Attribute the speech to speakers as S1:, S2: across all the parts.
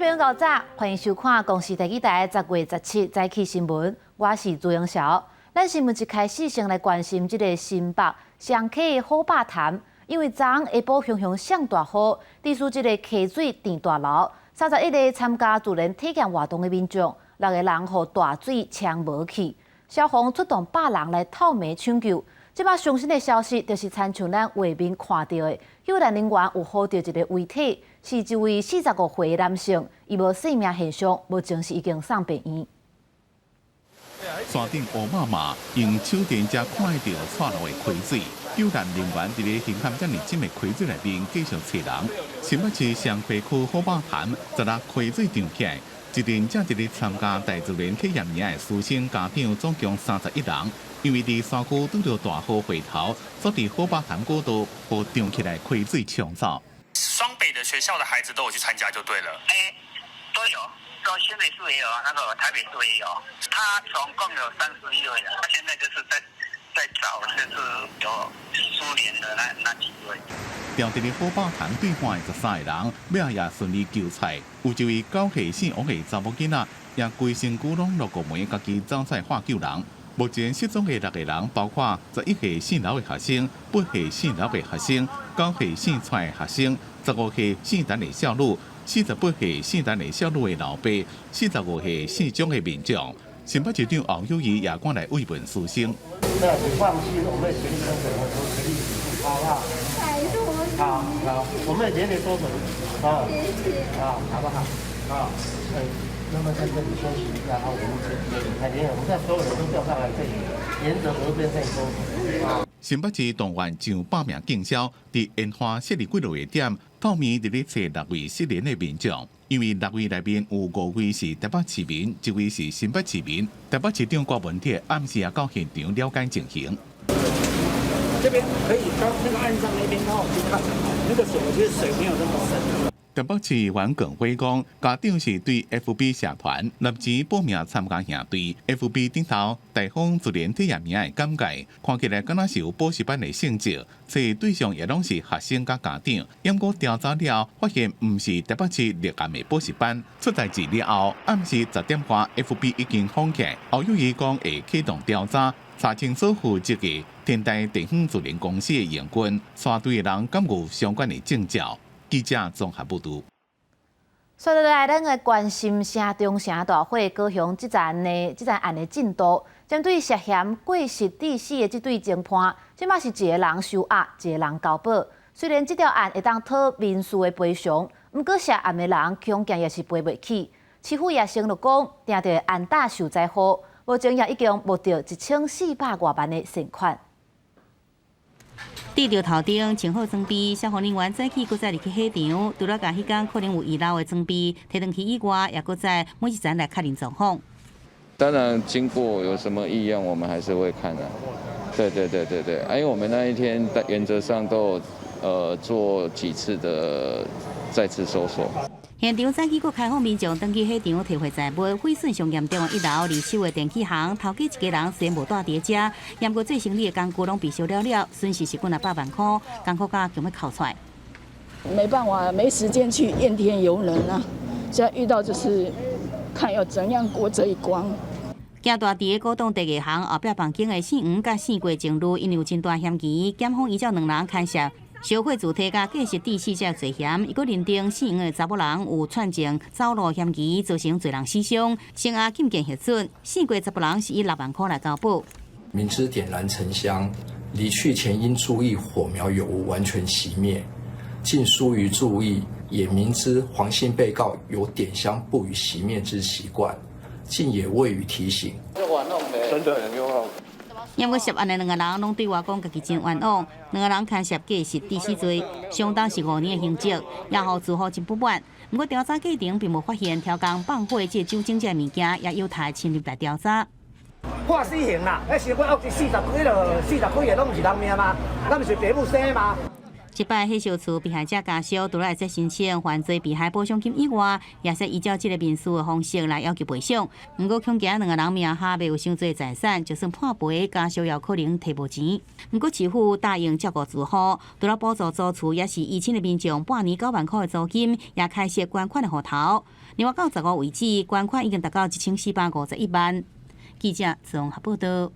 S1: 眾朋友早，歡迎收看公視第二台10月17早起新聞，我是朱英曉。咱新聞一開始先來關心這个新北雙溪好霸潭，因為昨昏下晡雄雄上大雨，致使這个溪水漲大流，31個參加自然體驗活動的民眾，六個人予大水沖無去，消防出動100人來透暝搶救。這擺上新的消息就是親像咱畫面看著的，救援人員有予著一个遺體，是一位45歲的男性，伊無生命現象，目前是已經送病院。
S2: 山頂烏麻麻，用手電才看會著掣落的溪水，救援人員佇咧深陷遮爾深的溪水內面繼續揣人。新北市雙溪區好霸潭，昨日溪水漲起來，一陣才佇咧參加大自然體驗營的師生家長總共31人，因為佇山區拄著大雨回頭，煞佇好霸潭古道予漲起來溪水沖走。
S3: 雙北的學校的孩子都有去參加就對了。
S4: 欸，都有，到新北市也有，那個台北市也有。他總共有31位了，他現在就是在找，就是有失聯的那幾位。
S2: 牢佇咧好霸潭對岸的13個人，尾仔也順利救出來。有一位9歲姓王的查某囡仔，也規身軀攏落五枚，家己走出來喊救人。目前失蹤的六個人，包括11歲姓劉的學生、8歲姓劉的學生、9歲姓蔡的學生、15歲姓陳的少女、48歲姓陳的少女的老爸、45歲姓張的民眾。新北市長侯友宜也趕來慰問師生。
S5: 那你放心，我們全力全力以赴，好不好？好，好，我們也全力多準，啊，好，好不好？啊，那麼在這裡休息一下，啊，我們海蓮，我們現在所有人都調上來這裡，沿著河邊在搜。啊。
S2: 新北市動員上百名警消，佇煙花設立幾落個點，透暝佇咧揣六位失聯的民眾。因為六位內面有五位是台北市民，一位是新北市民。台北市長郭文鐵暗時也到現場了解情形。
S6: 這邊可以到那個岸上那邊哦去看，那個水其實水沒有那麼深。
S2: 台北市議員耿輝講，家長是對 FB 社團納錢報名參加營隊，FB 頂頭大風自然體驗營的簡介，看起來敢若是有補習班的性質，揣對象也攏是學生佮家長。毋過調查了，發現毋是台北市立案的補習班。出代誌了後，暗時10點外，FB 已經封起來。侯友宜講會啟動調查，查清楚負責的天台地方自然公司的營運，帶隊的人敢有相關的證照。記者綜合報導。
S1: 說落來，咱來關心城中城大火高雄這層案的進度。針對涉嫌過失致死的這對偵判，這馬是一个人收押，一个人交保。雖然這條案會當討民事的賠償，毋過涉案的人恐驚也是賠袂起。市府也承諾講，定著會按擔受災戶，目前也已經募著1400外萬的善款。
S7: 佇著頭燈穿好裝備，消防人員早起閣再入去火場，除了共彼工可能有遺漏的裝備提轉去以外，也閣再每一層來確認狀況。
S8: 當然，經過有什麼異樣，我們還是會看的。對對對對對，因為我們那一天原則上都有做幾次的再次搜索。
S7: 現場早起閣開放民眾轉去火場提貨財物，毀損上嚴重的一樓二手的電器行，頭家一家人雖然無蹛佇遮，毋過做生理的工具攏被燒了了，損失是幾若百萬塊，艱苦甲強欲哭出來。
S9: 沒辦法，沒時間去怨天尤人啊！現在遇到就是看要怎樣過這一關。
S7: 行大佇個古董地下行後壁房間的姓黃佮姓郭情侶，因為有真大嫌疑，檢方依照兩人牽涉燒火自體佮過失致死這罪嫌，伊閣認定姓黃的查某人有串證走路嫌疑，造成濟人死傷，聲押禁見核准。姓郭查埔人是以6萬塊來交保。
S10: 明知點燃沉香，離去前應注意火苗有無完全熄滅，竟疏於注意，也明知黃姓被告有點香不予熄滅之習慣，竟也未予提醒。
S8: 真的很冤枉。
S7: 毋過涉案的兩个人攏對外講家己真冤枉，兩个人牽涉過失致死罪，相當是5年的刑責，也予住戶真不滿。毋過調查過程並無發現調工放火這酒精這物件，也有待深入來調查。
S5: 判死刑啦！彼時阮屋四十幾個，四十幾個攏毋是人命嗎？咱毋是父母生的嗎？
S7: 這擺火燒厝被害者家屬除了會申請犯罪被害補償金以外，也會依照這个民事的方式來要求賠償。毋過恐驚兩个人名下未有傷濟財產，就算判賠，家屬也有可能提無錢。毋過市府答應照顧住戶，除了補助租厝，抑是依親的民眾半年9萬塊的租金，也開設捐款的戶頭。另外到15為止，捐款已經達到1451萬。記者綜合報道。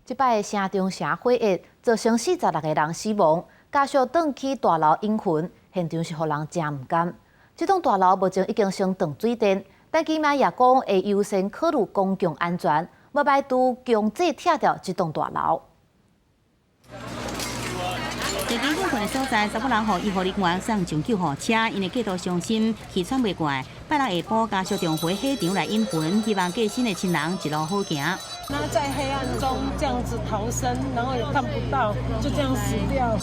S1: 這擺城中城火災造成46個人死亡，家屬轉去大樓引魂，現場是予人誠毋甘。這棟大樓目前已經先斷水電，但起碼也講會優先考慮公共安全，無排除強制拆掉這棟大樓。
S7: 佇引魂的所在，查某人予醫護人員送上救護車，因為過度傷心，氣喘袂過來。拜六下晡，家屬重回火場來引魂，希望過身的親人一路好行。
S11: 那在黑暗中這樣子逃生，然後也看不到，就這樣死掉。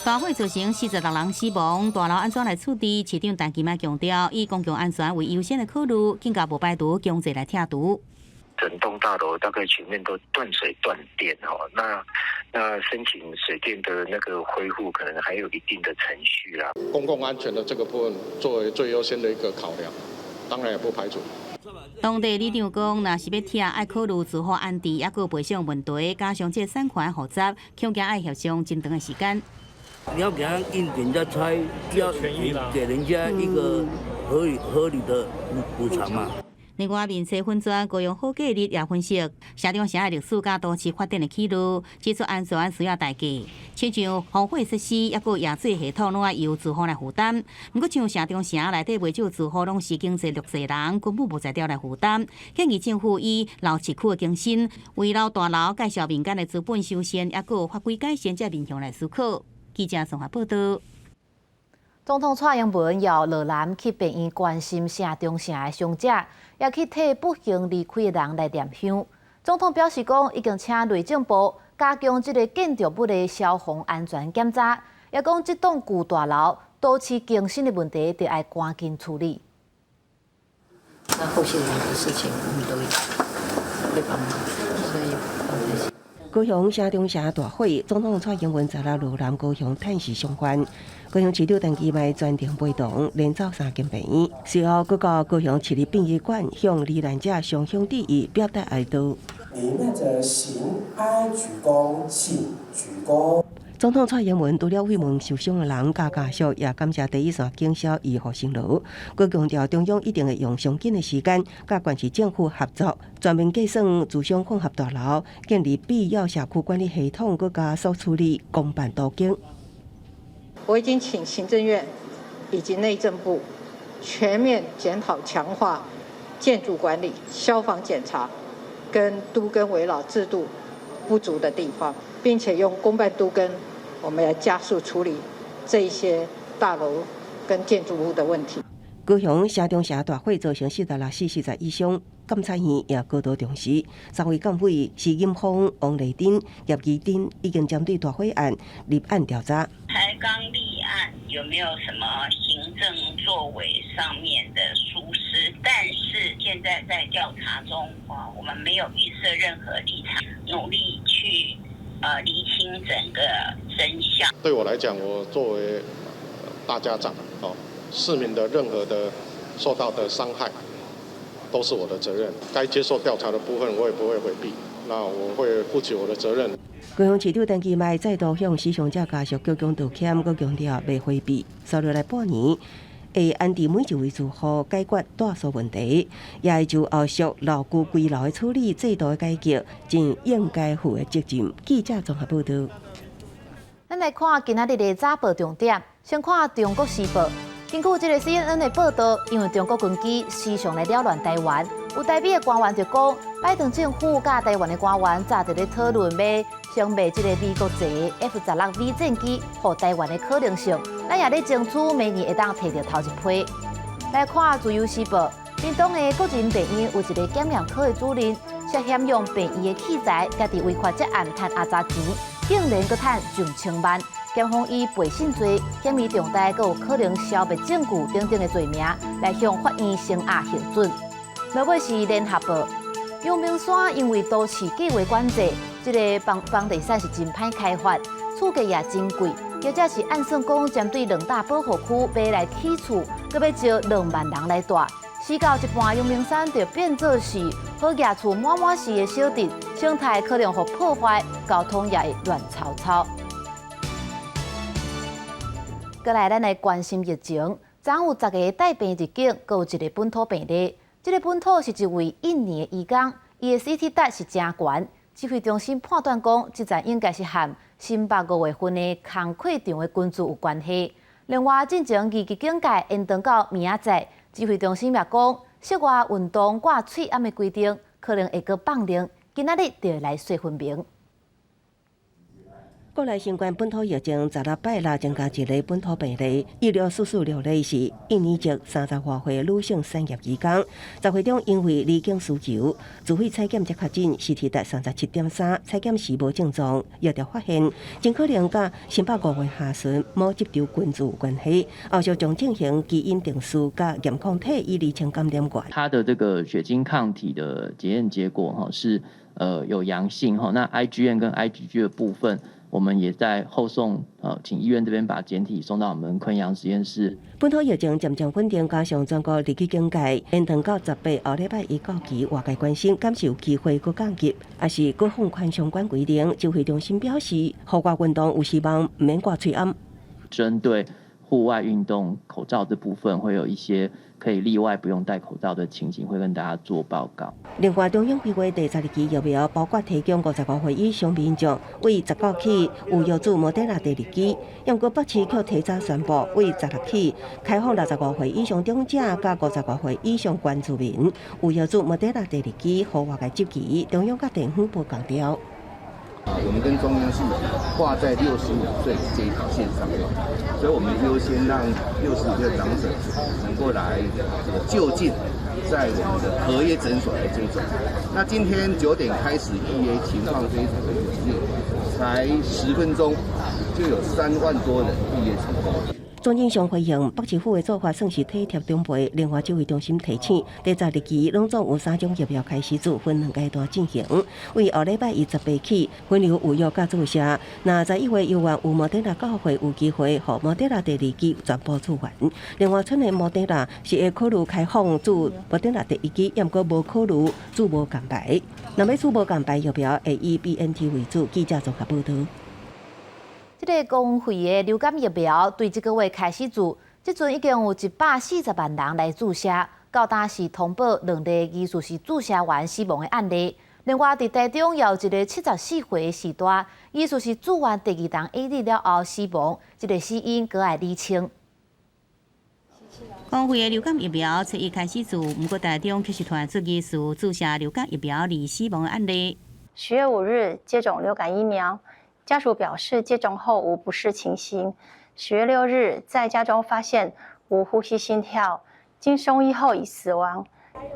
S7: 大火造成46人死亡，大樓按怎來處置？市長陳其邁強調，以公共安全為優先的考慮，更加無排除強制來拆除。
S12: 整棟大樓大概全面都斷水斷電哦，那申請水電的那個恢復，可能還有一定的程序啦。
S13: 公共安全的這個部分作為最優先的一個考量，當然也不排除。
S7: 當地里長講，若是欲拆，愛考慮住戶安置，抑閣賠償問題，加上這產權複雜，恐驚愛協商真長的時間。
S14: 你要給他硬給人家拆，要給人家一個合理的補償嘛。
S7: 另外，面冊粉專高雄好過日也分析，城中城的歷史佮都市發展的起落，指出安全需要代價，親像防火設施抑閣揚水系統，攏愛由住戶來負擔。毋過像城中城內底袂少住戶攏是經濟弱勢人，根本無才調來負擔。建議政府以老市區的精神，圍繞大樓介紹民間的資本修繕，抑閣法規改善這面向來思考。記者綜合報道。
S1: 總統蔡英文邀羅南去病院關心城中城的傷者，也去替不幸離開的人來念香。總統表示講，已經請內政部加強這个建築物的消防安全檢查，也講這棟舊大樓都市更新的問題，著愛趕緊處理。
S15: 那後續任何事情，我們都會幫忙，所以不用擔心。
S16: 高雄城中城大火，總統蔡英文昨日落南高雄探視傷患。高雄市長陳其邁專程陪同，連走三間病院，隨後閣到高雄市立殯儀館向罹難者上香致意，表達哀悼。
S17: 你那個行哀鞠躬，請鞠躬。
S16: 總統蔡英文除了慰問受傷的人佮家屬，也感謝第一線警消醫護辛勞，閣強調中央一定會用上緊的時間，佮縣市政府合作，全面計算住商混合大樓，建立必要社區管理系統，閣加速處理公辦都更。
S18: 我已經請行政院以及內政部全面檢討強化建築管理、消防檢查跟都更危老制度不足的地方，並且用公辦都更，我們來加速處理這些大樓跟建築物的問題。
S16: 高雄城中城大火造成46死41傷，監察院也高度重視。三位監委施錦豐、王麗珍、葉宜津已經針對大火案立案調查。
S19: 才剛立案，有沒有什麼行政作為上面的疏失？但是現在在調查中，啊，我們沒有預設任何立場，努力去釐清整個真相。
S13: 對我來講，我作為大家長，哦，市民的任何的受到的傷害，都是我的責任。該接受調查的部分，我也不會迴避。那我會負起我的責任。
S16: 高雄市長陳其邁再度向死傷者家屬鞠躬道歉，閣強調袂迴避。紲落來半年，會安置每一位住戶解決住宿問題，也會就後續老舊危樓的處理制度的改革，盡應該負的責任。記者綜合報道。
S1: 咱來看今仔日的早報重點，先看《中國時報》。根據這个 CNN 的報道，因為中國軍機時常來擾亂台灣，有台美的官員就講，拜登政府佮台灣的官員早佇咧討論欲先賣這个美國製 F-16V 戰機予台灣的可能性。咱也咧爭取明年會當提著頭一批。來看《自由時報》，屏東的國人病院有一個檢驗科的主任，涉嫌用病院的器材，家己違法接案趁阿雜錢，竟然閣趁上千萬。檢方以背信罪、嫌疑重大、閣有可能消滅證據等等的罪名，來向法院聲押核准。落尾是聯合報，陽明山因為都市計畫管制，這个房地產是真歹開發，厝價也真貴。或者是按算講針對兩大保護區欲來起厝，閣欲招2萬人來蹛。死到一半，陽明山就變做是好額厝滿滿是的小鎮，生態可能予破壞，交通也會亂糟糟。過來，咱來關心疫情。昨有10個帶病入境，閣有一个本土病例。這个本土是一位印尼的移工，伊的 CT 值是誠懸。指揮中心判斷講，這陣應該是和新北5月份的工課場的群聚有關係。另外，進前二級警戒延長到明仔載。指揮中心也講，室外運動掛喙罨的規定可能會閣放寬。今仔日就會來細分明。
S16: 國內新冠本土疫情16拜六增加一个本土病例，醫療事實六例是印尼籍30外歲女性產業移工，10月中因為離境需求，自費採檢才確診，CT 值37.3，採檢時無症狀，疫調發現，真可能佮新北5月下旬某職場群聚有關係，後續將進行基因定序佮驗抗體以釐清感染源。
S20: 他的這個血清抗體的檢驗結果，是有陽性，那 IgM 跟 IgG 的部分，我們也在後送，請醫院這邊把檢體送到我們昆陽實驗室。
S16: 本土疫情漸漸穩定，加上全國二級警戒延長到18，後禮拜一到期，外界關心，敢是有機會閣降級，抑是閣放寬相關規定？指揮中心表示，戶外運動有希望毋免掛喙罨。
S20: 針對戶外運動口罩這部分，會有一些可以例外不用戴口罩的情形，會跟大家做報告。
S16: 另外，中央規劃第12期疫苗，包括提供55歲以上民眾，為19起有藥注莫德納第二劑，毋過北市卻提早宣布，為16起開放65歲以上長者佮55歲以上原住民，有藥注莫德納第二劑，予外界質疑，中央佮地方無仝調。
S21: 我們跟中央是畫在65歲這一條線上面，所以我們優先讓65歲的長者能夠來這個就近在我們的合約診所來接種。那今天9點開始預約，情況非常的踴躍，才10分鐘就有3萬多人預約成功。
S16: 莊人祥回應，北市府的做法算是體貼長輩。另外，指揮中心提醒，第十二期攏總有三種疫苗開始注，分兩階段進行。為後禮拜一18起，分流預約佮注射。若11月猶原有莫德納到貨，有機會予莫德納第二劑全部注完。另外，春的莫德納是會考慮開放注莫德納第一劑，毋過無考慮注無仝牌。若欲注無仝牌疫苗，會以 BNT 為主。記者綜合報導。
S1: 這个公費的流感疫苗對這个月開始注，這陣已經有140萬人來注射，到今是通報兩例疑似是注射完死亡的案例。另外，佇台中也有一个74歲的序大，疑似是注完第二針 AZ 了後死亡，這个死因閣愛釐清。
S7: 公費的流感疫苗初一開始注，毋過台中卻是傳出疑似注射流感疫苗而死亡的案例。
S22: 10月5日接種流感疫苗。家屬表示接種後無不適情形。10月6日在家中發現無呼吸心跳，經送醫後已死亡。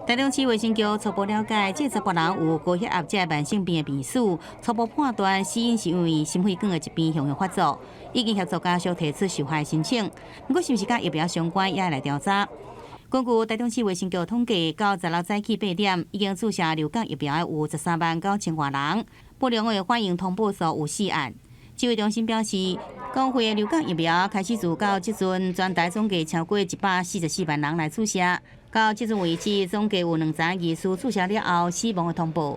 S7: 台中市衛生局初步了解，這查埔人有高血壓這慢性病的病史，初步判斷死因是因為心血管的疾病向發作，已經協助家屬提出受害申請。毋過是毋是佮疫苗相關，也愛來調查。根據台中市衛生局統計，到16早起8點，已經注射流感疫苗的有13萬9千外人。不良的反應通報數有四案。指揮中心表示，公費的流感疫苗開始注到這陣，全台總計超過144萬人來注射。到這陣為止，總計有兩例疑似注射了後死亡的通報。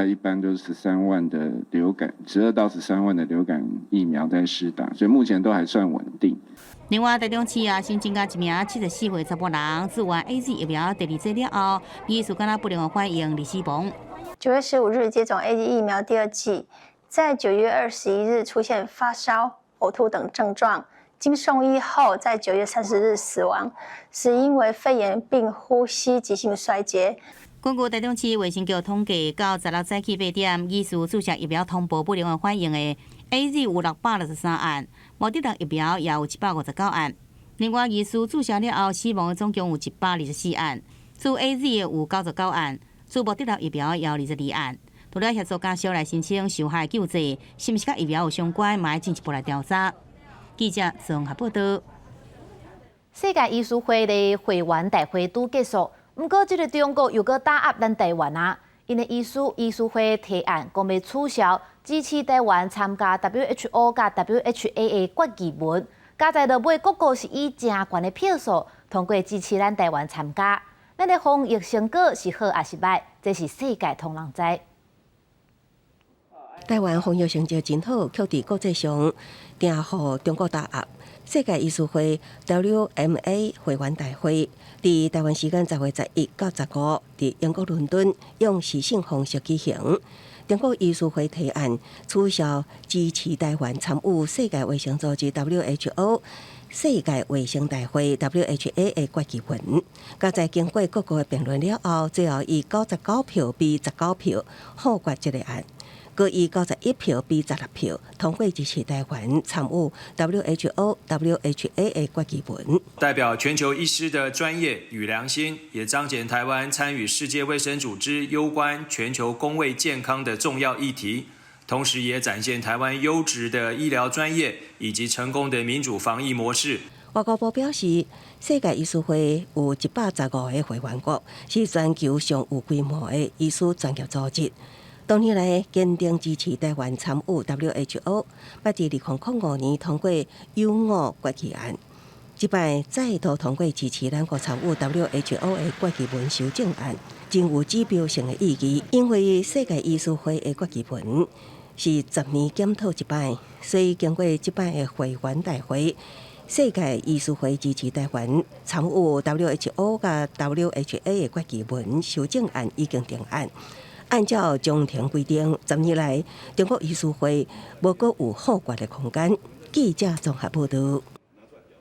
S23: 一般都是十三萬的流感，12到13萬的流感疫苗在施打，所以目前都還算穩定。
S7: 另外，台中市也新增加一名74歲查埔人，注完 AZ 疫苗第二劑了後，疑似敢若不良反應而死亡。
S22: 9月15日接種 AZ 疫苗第二劑，在9月21日出現發燒、嘔吐等症狀，經送醫後，在9月30日死亡，死因為肺炎並呼吸急性衰竭。
S7: 根據台中市衛生局統計，到16早起8點，疑似注射疫苗通報不良反應的 AZ 有663案，莫德納疫苗也有759案。另外，疑似注射了後死亡的總共有124案，注 AZ 的有99案，注莫德納疫苗也有22案。除了協助家屬來申請受害救濟，是毋是佮疫苗有相關，嘛愛進一步來調查。記者綜合報導。
S1: 世界醫師會的會員大會拄結束，毋過這个中國又閣打壓咱台灣啊！𪜶的醫師會提案，講欲取消支持台灣參加 WHO 佮 WHA 的決議文，加在落尾，各國是以誠懸的票數通過支持咱台灣參加。咱的防疫成果是好抑是䆀？這是世界通人知。
S16: 台灣防疫成績真好，卻佇國際上定予中國打壓。世界醫師會 WMA 會員大會佇台灣時間10月11到15，佇英國倫敦用視訊方式舉行。中國醫師會提案取消支持台灣參與世界衛生組織 WHO 世界衛生大會 WHA 的決議文，佮在經過各國的辯論了後，最後以99票比19票否決這個案。閣以91票比16票通過支持台灣參與 WHO、WHA 的決議文。
S3: 代表全球醫師的專業與良心，也彰顯台灣參與世界衛生組織攸關全球公衛健康的重要議題，同時也展現台灣優質的醫療專業以及成功的民主防疫模式。
S16: 外交部表示，世界醫師會有115個會員國，是全球上有規模的醫師專業組織。多年來堅定支持台灣參與 WHO，捌佇2005年通過友好決議案，這擺再度通過支持咱國參與 WHO 的決議文修正案，真有指標性的意義。因為世界醫師會的決議文是10年檢討一擺，所以經過這擺的會員大會，世界醫師會支持台灣參與 WHO 佮 WHA 的決議文修正案已經定案。按照章程規定，10年來中國醫師會無閣有否決的空間。記者綜合報導。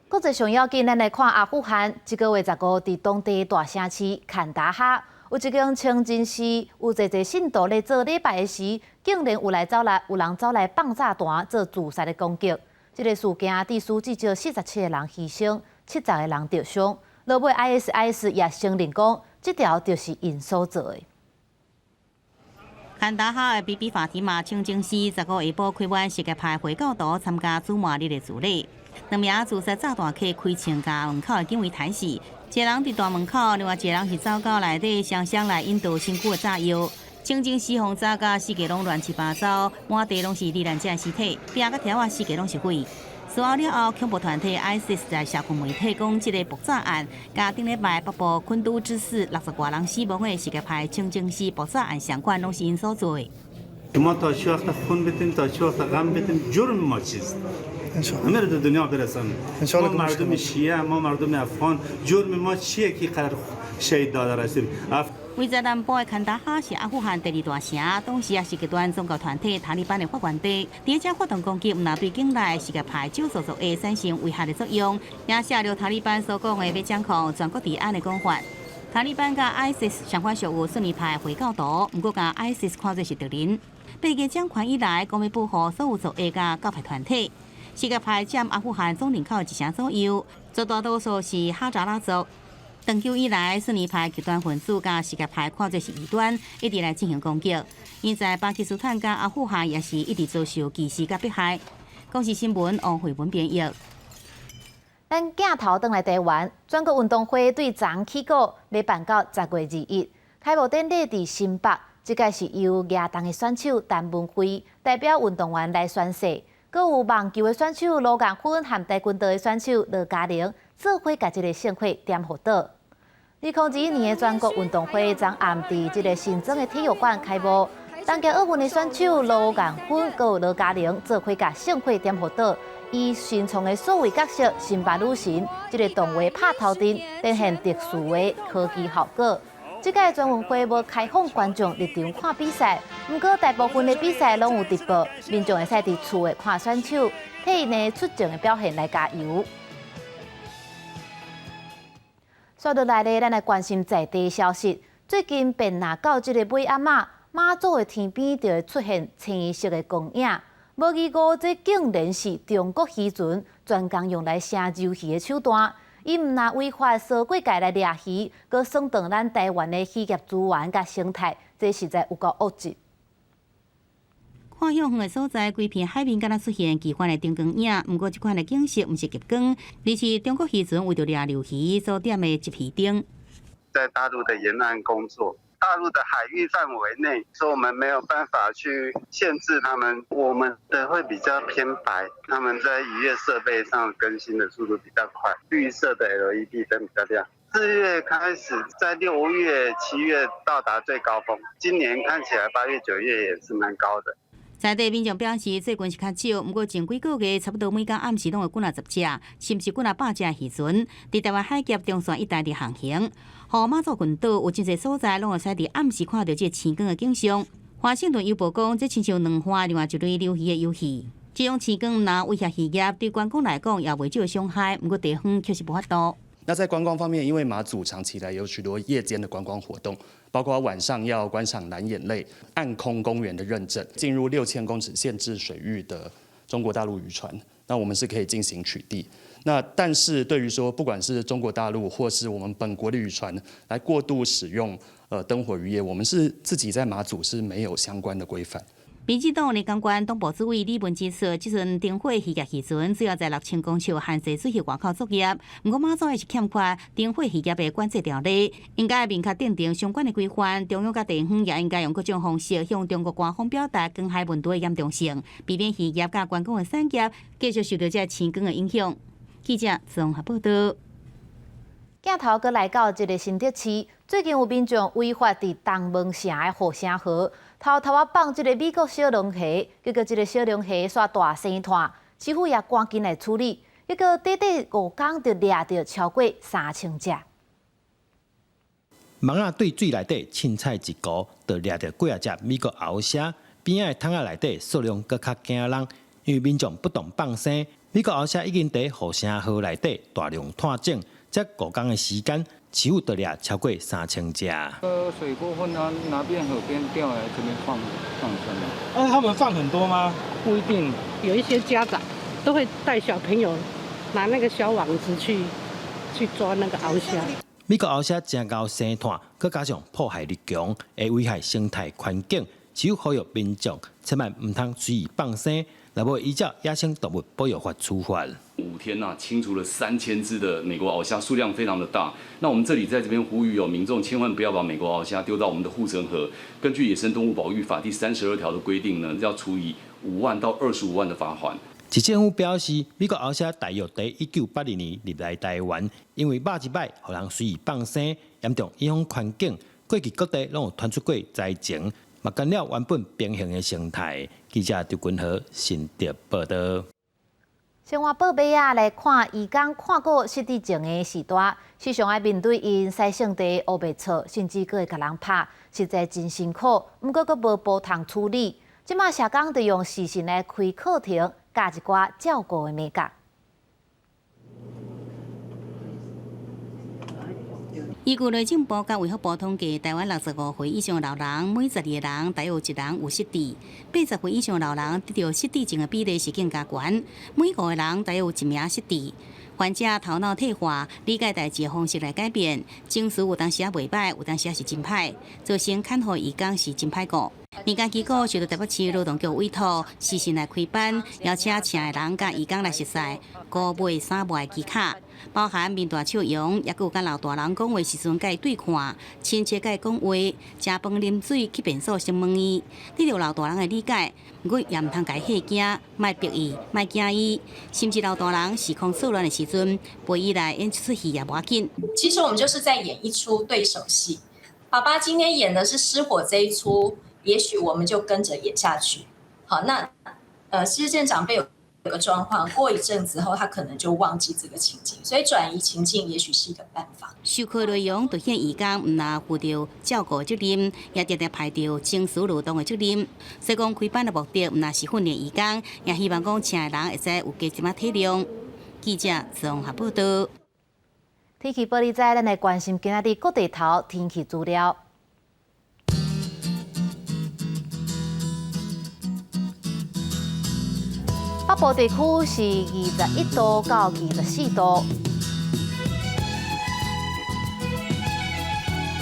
S1: 國際上要緊，咱來看阿富汗，這個月15佇當地大城市坎達哈，有一間清真寺，有濟濟信徒咧做禮拜的時，竟然有人走來放炸彈做自殺的攻擊。這个事件致使至少47個人犧牲，70個人著傷。落尾 ISIS 也承認講，這條就是𪜶所做的。
S7: 坎達哈的比比法提瑪清真寺15下晡開滿什葉派回教徒參加主麻日的主禮，兩名自殺炸彈客開槍共門口的警衛彈死，一個人佇大門口，另外一個人是走到內底雙雙來引導身軀的炸藥。清真寺予炸甲四界攏亂七八糟，滿地攏是罹難者的屍體，壁佮柱仔四界攏是火。事後了後，恐怖團體 ISIS 在社群媒體講，這个爆炸案佮頂禮拜北部昆都茲市60外人死亡的什葉派清真寺爆炸案相關，攏是𪜶所做的。
S4: ما تا چه وقت خون بدیم تا چه وقت غم بدیم جرم ما چیست همه رو دنیا برسن ما مردم شیعه ما مردم افغان جرم ما چیه که قرار شهید داده رسیم
S7: 位在南部的坎達哈是阿富汗第二大城，同時也是極端宗教團體塔利班的發源地。佇遮發動攻擊，毋但對境內什葉派少數族裔產生威嚇的作用，也寫著塔利班所講的欲掌控全國治安的講法。塔利班佮 ISIS 相款屬有遜尼派回教徒，毋過共 ISIS 看做是敵人。伯家掌權以來，講欲保護所有族裔佮教派團體。什葉派佔阿富汗總人口一成左右，絕大多數是哈扎拉族。長久以來，遜尼派極端分子佮什葉派看做是異端，一直來進行攻擊。𪜶在巴基斯坦佮阿富汗也是一直遭受歧視佮迫害。公視新聞王慧文編譯。
S1: 咱鏡頭轉來台灣，全國運動會對昨昏起鼓，欲辦到10月21。開幕典禮佇新北，這屆是由舉重的選手陳文輝代表運動員來宣誓，閣有網球的選手盧雁芬和跆拳道的選手羅嘉玲做伙共這个聖火點予倒。2021年的全國運動會昨暗佇這个新莊的體育館開幕，東京奧運的選手盧雁芬閣有羅嘉玲做伙共聖火點予倒，以新創的數位角色新北女神，這个動畫拍頭陣，展現特殊的科技效果。這屆全運會無開放觀眾入場看比賽，毋過大部分的比賽攏有直播，民眾會使佇厝內看選手，替𪜶的出眾的表現來加油。紲落來咧，咱來關心在地消息。最近變若到這个尾暗仔，馬祖的天邊就會出現青色的光影。無疑誤，這竟然是中國漁船專工用來射鰇魚的手段。伊毋但違法踅過界來掠魚，閣損斷咱台灣的漁業資源佮生態，這實在有夠惡質。
S7: 看向遠的所在，規片海面敢若出現奇幻的燈光影。毋過，這款的景色毋是極光，而是中國漁船為著掠鰇魚所點的集魚燈。
S6: 在大陸的沿岸工作，
S2: 大陸的海域範圍內，所以我們沒有辦法去限制他們。我們的會比較偏白，他們在漁業設備上更新的速度比較快，綠色的 LED 燈比較亮。4月開始，在6月、7月到達最高峰。今年看起來8月、9月也是蠻高的。
S7: 在地民眾表示，最近是較少，毋過前幾個月差不多每工暗時攏有幾若十隻，甚至幾若百隻漁船，佇台灣海峽中線一帶佇航行。予馬祖群島有真濟所在，攏會使佇暗時看著這星光的景象。華盛頓郵報講，這親像卵花另外一類流魚的遊戲。這種星光毋但威脅漁業，對觀光來講也袂少傷害，毋過地方確實無法度。
S6: 那在觀光方面，因為馬祖長期來有許多夜間的觀光活動，包括晚上要觀賞藍眼淚、暗空公園的認證，進入6000公尺限制水域的中國大陸漁船，那我們是可以進行取締。那但是對於說，不管是中國大陸或是我們本國的漁船來過度使用燈火漁業，我們是自己在馬祖是沒有相關的規範。
S7: 民進黨立法院黨部主委李文指出，這陣燈火漁業漁船主要在6000公尺限制水域外口作業，毋過馬祖還是欠缺燈火漁業的管制條例，應該明確訂定相關的規範。中央佮地方也應該用各種方式向中國官方表達公海問題的嚴重性，避免漁業佮觀光的產業繼續受到這星光的影響。記者綜合報道。
S1: 鏡頭閣來到這个新竹市，最近有民眾違法佇東門城的護城河偷偷仔放這个美國小龍蝦，結果這个小龍蝦煞大生湠，市府也趕緊來處理，結果短短5工就掠著超過3000隻。
S9: 網仔對水內底凊彩一勾，就掠著幾仔隻美國螯蝦，邊仔的桶仔內底數量閣較驚人，因為民眾不當放生，美國螯蝦已經佇護城河內底大量湠種。這5工的時間，市府就掠超過3000隻。
S24: 水過分啊，那邊河邊釣來這邊放生。
S25: 那他們放很多嗎？
S24: 不一定。
S11: 有一些家長都會帶小朋友拿那個小網子去抓那個螯蝦。
S9: 美國螯蝦誠𠢕生湠，閣加上破壞力強，會危害生態環境，市府呼籲民眾千萬毋通隨意放生，若無依照野生動物保育法處罰。
S26: 5天啊，清除了3000隻的美國螯蝦，數量非常的大。那我們這裡在這邊呼籲哦，民眾千萬不要把美國螯蝦丟到我們的護城河。根據《野生動物保育法》第32條的規定呢，要處以5萬到25萬的罰款。
S9: 市政府表示，美國螯蝦大約佇1982年入來台灣，因為肉一擺，予人隨意放生，嚴重影響環境。過去各地攏有傳出過災情，嘛干擾原本平衡的生態。記者張君和新竹報道。
S1: 生活報尾仔來看，義工看顧失智症的序大，時常愛面對𪜶使性地烏白錯，甚至閣會共人拍，實在真辛苦。毋過閣無補通處理。這馬社工就用視訊來開課程，教一寡照顧的眉角。
S7: 依據內政部佮衛福部統計，台灣65歲以上老人，每12個人大約有一人有失智；80歲以上老人得著失智症的比例是更加懸，每5個人大約有一名失智。患者頭腦退化，理解代誌的方式來改變，情緒有當時仔袂䆀，有當時仔是真歹，造成看護義工是真歹顧。民間機構受到台北市勞動局委託，視訊來開班，邀請請的人佮義工來熟似顧買衫襪的技巧，包含面帶笑容，抑閣有佮老大人講話時陣共伊對看，親切共伊講話，食飯啉水去便所先問伊，得著老大人的理解，毋過也毋通共伊嚇驚，莫逼伊，莫驚伊，甚至老大人時空錯亂的時陣，陪伊來演這齣戲也無要緊。
S27: 其實我們就是在演一齣對手戲，爸爸今天演的是失火這一齣。也許我們就跟着演下去。好，那失智症長輩有個狀況，過一陣子後，他可能就忘記這個情境，所以轉移情境也許是一個辦法。
S7: 授課內容凸顯義工毋但負著照顧責任，也常常排著情緒勞動的責任。所以講開班的目的，毋但是訓練義工，也希望講請的人會使有加一點仔體諒。記者綜合報道。
S1: 天氣報你知，咱來關心今仔日各地頭天氣資料。北部地區是21度到24度，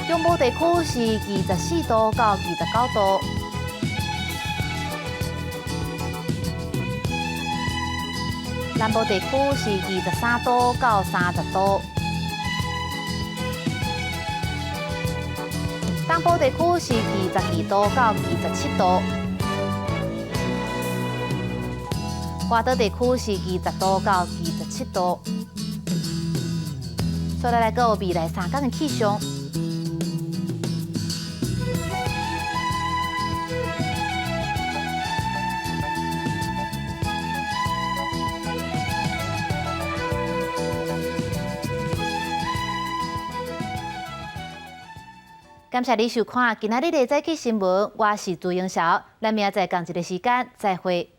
S1: 中部地區是24度到29度，南部地區是23度到30度，東東部地區是22度到27度，外島地區是20度到27度。再來來個未來3天的氣象。感謝你收看今仔日的早起新聞，我是朱英韶，咱明仔載仝一个時間再會。